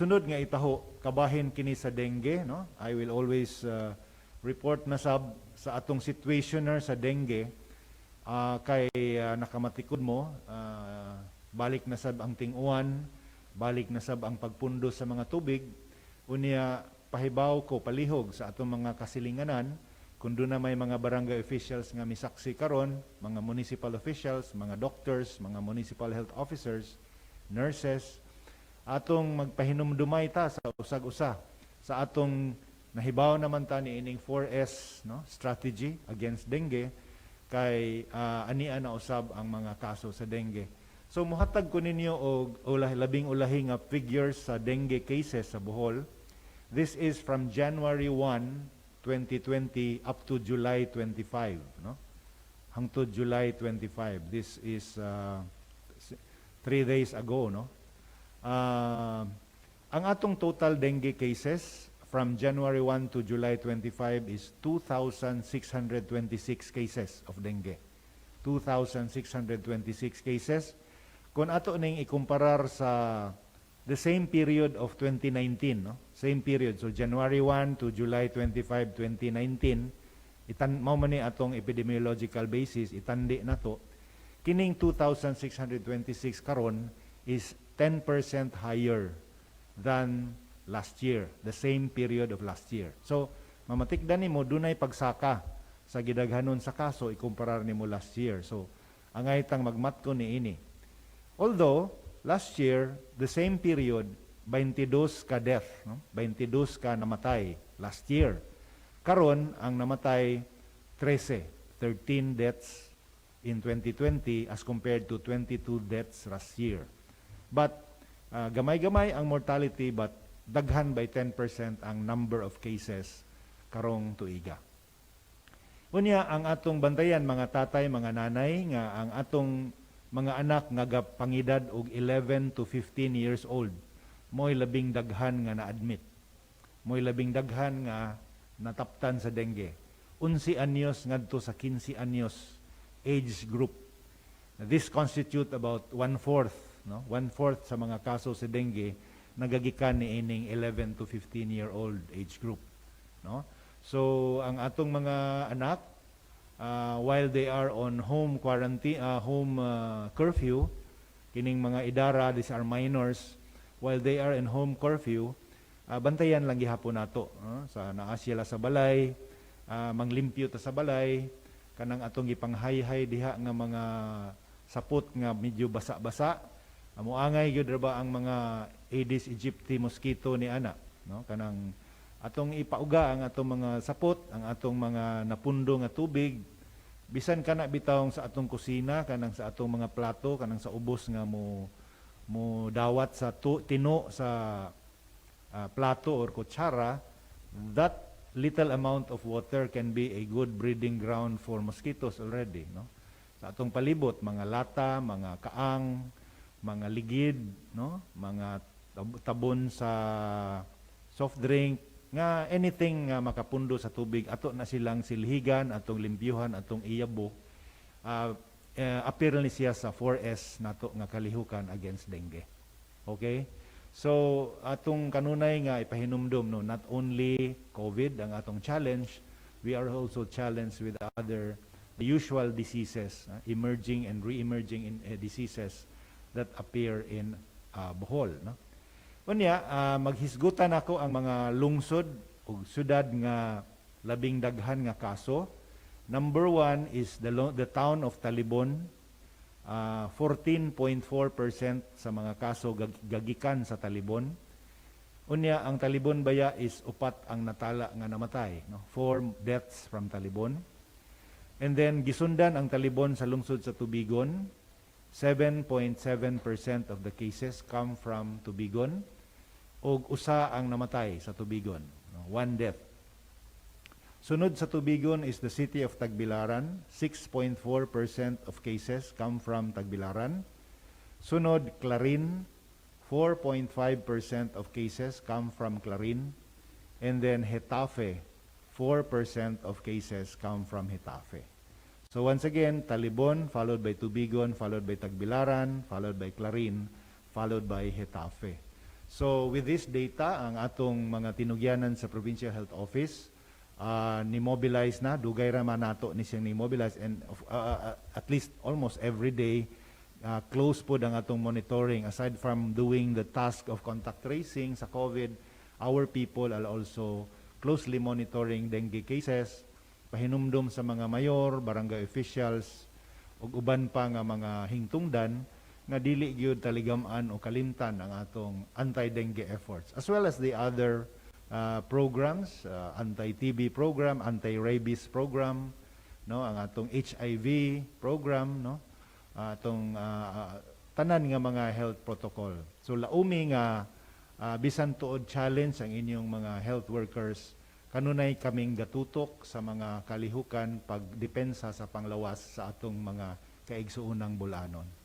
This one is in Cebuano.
Sunod nga itaho, kabahin kini sa dengue, no? I will always report na sab sa atong situationer sa dengue kay nakamatikod mo, balik na sab ang ting-uwan, balik na sab ang pagpundo sa mga tubig. Unya pahibaw ko palihog sa atong mga kasilinganan kung duna may mga barangay officials nga misaksi karon, mga municipal officials, mga doctors, mga municipal health officers, nurses, atong magpahinumdumay ta sa usag-usa sa atong nahibaw naman ta ni ining 4S, no, strategy against dengue kay ania na usab ang mga kaso sa dengue. So muhatag ko ninyo og labing ulahi nga figures sa dengue cases sa Bohol. This is from January 1, 2020 up to July 25, no? Hangtod July 25. This is 3 days ago, no? Ang atong total dengue cases from January 1 to July 25 is 2,626 cases of dengue. 2,626 cases. Kung ato ning ikumparar sa the same period of 2019, no? Same period. So January 1 to July 25, 2019, itan mao man ni atong epidemiological basis, itandi na to. Kining 2,626 karon is 10% higher than last year, the same period of last year. So, mamatikdan nimo dunay pagsaka sa gidaghanon sa kaso ikumparar nimo last year. So, angay tang magmatko ni ini. Although last year, the same period, 22 ka death, no? 22 ka namatay last year. Karon ang namatay 13, 13 deaths in 2020 as compared to 22 deaths last year. But gamay-gamay ang mortality but daghan by 10% ang number of cases karong tuiga. Unya ang atong bantayan, mga tatay, mga nanay, nga ang atong mga anak nga gapangidad og 11 to 15 years old mo'y labing daghan nga na-admit. Mo'y labing daghan nga nataptan sa dengue. 11 anyos ngadto sa 15 anyos age group. This constitute about one-fourth, no? One-fourth sa mga kaso sa dengue nagagikan ni ining 11 to 15 year old age group, no? So ang atong mga anak, while they are on home quarantine, home curfew, kining mga idara, these are minors, while they are in home curfew, bantayan lang gihapon nato, no? Sa naa sila sa balay, manglimpyo ta sa balay, kanang atong gipanghayhay diha nga mga sapot nga medyo basa-basa, moangay gyud ra ba ang mga Aedes aegypti mosquito ni ana, no? Kanang atong ipauga ang atong mga sapot, ang atong mga napundo nga tubig, bisan kana bitawng sa atong kusina, kanang sa atong mga plato, kanang sa ubos nga mo mo dawat sa tino sa plato or kutsara, that little amount of water can be a good breeding ground for mosquitoes already, no? Sa atong palibot, mga lata, mga kaang, mga ligid, no? Mga tabon sa soft drink, nga anything nga makapundo sa tubig, ato na silang silhigan, atong limpyuhan, atong iyabo. Appear ni siya sa 4S nato nga kalihukan against dengue. Okay? So, atong kanunay nga ipahinumdum, no, not only COVID ang atong challenge, we are also challenged with other the usual diseases, emerging and re-emerging in diseases that appear in Bohol, no? Unya, maghisgutan ako ang mga lungsod ug syudad nga labing daghan nga kaso. Number one is the town of Talibon, 14.4% sa mga kaso gagikan sa Talibon. Unya, ang Talibon baya is upat ang natala nga namatay, no? Four deaths from Talibon. And then gisundan ang Talibon sa lungsod sa Tubigon. 7.7% of the cases come from Tubigon. Og usa ang namatay sa Tubigon, no? One death. Sunod sa Tubigon is the city of Tagbilaran. 6.4% of cases come from Tagbilaran. Sunod, Clarin. 4.5% of cases come from Clarin. And then Getafe, 4% of cases come from Getafe. So once again, Talibon, followed by Tubigon, followed by Tagbilaran, followed by Clarin, followed by Getafe. So with this data, ang atong mga tinugyanan sa Provincial Health Office ni-mobilize na, dugay ra man nato ni siyang ni-mobilize and at least almost every day close pod ang atong monitoring. Aside from doing the task of contact tracing sa COVID, our people are also closely monitoring dengue cases, pahinumdom sa mga mayor, barangay officials ug uban pa nga mga hingtungdan nga dili gyud taligam-an o kalimtan ang atong anti-dengue efforts as well as the other programs, anti-TB program, anti-rabies program, no, ang atong HIV program, no, atong tanan nga mga health protocol. So laumi nga bisan tuod challenge ang inyong mga health workers, kanunay kaming gatutok sa mga kalihukan pagdepensa sa panglawas sa atong mga kaigsuonang Bol-anon.